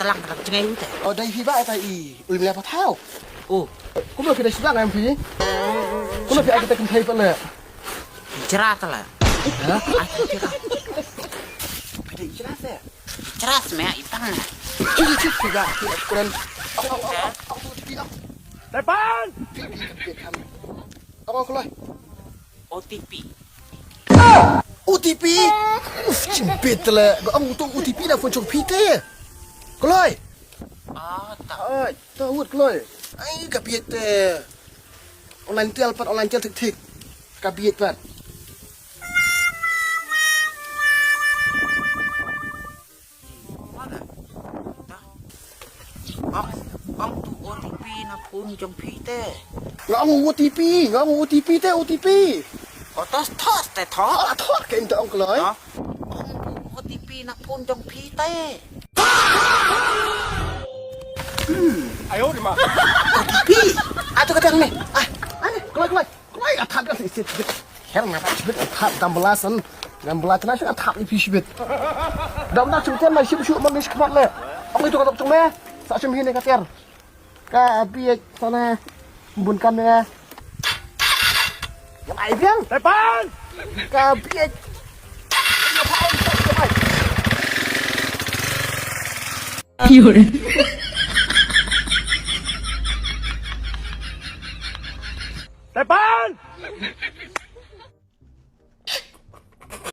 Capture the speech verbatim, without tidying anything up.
Tlang ka jngai u te. O dei phi ba ta i. Ui mla pathaw. O. Kumno phi dei sdang em phi? Kumno phi ai kita kynthei pala? Jra tala. Ha? Ai jra. Phi dei jra te. Jra sma itang na. Phi dei phi ba phi kuran. Au au au au phi au. Tepan. Phi phi phi kam. Au au kloi. O T P. O T P. Uf, chimbit le. Ga ong tu O T P na phone jong phi te. Kloi. Ah, ta. Ai, ta wut kloi. Ai ka biet te. Online tel pat, online tel tik tik. Ka biet pat. Ong, ong tu O T P na phone jong phi te. Nga ong O T P, nga ong O T P te, O T P. O tos tos te thok. Ah, thok ke ong kloi. Ha? Ong tu O T P na phone jong phi te. Ayo di ma. O T P. Ah, tu kata ni. Ah, ani, kloi kloi. Kloi ka thap ka sit sit. Her nga thap sit ka thap dam bela san. Dam bela tena shu ka thap i pi shibit. Dam na shu ten mai shib shu man ni shkmat le. Ong itu ka tok tung me. Sa shim hini ka ter. Ka biek sana bun kan ne. Yang ai biang. Tepan. Ka biek. Yore.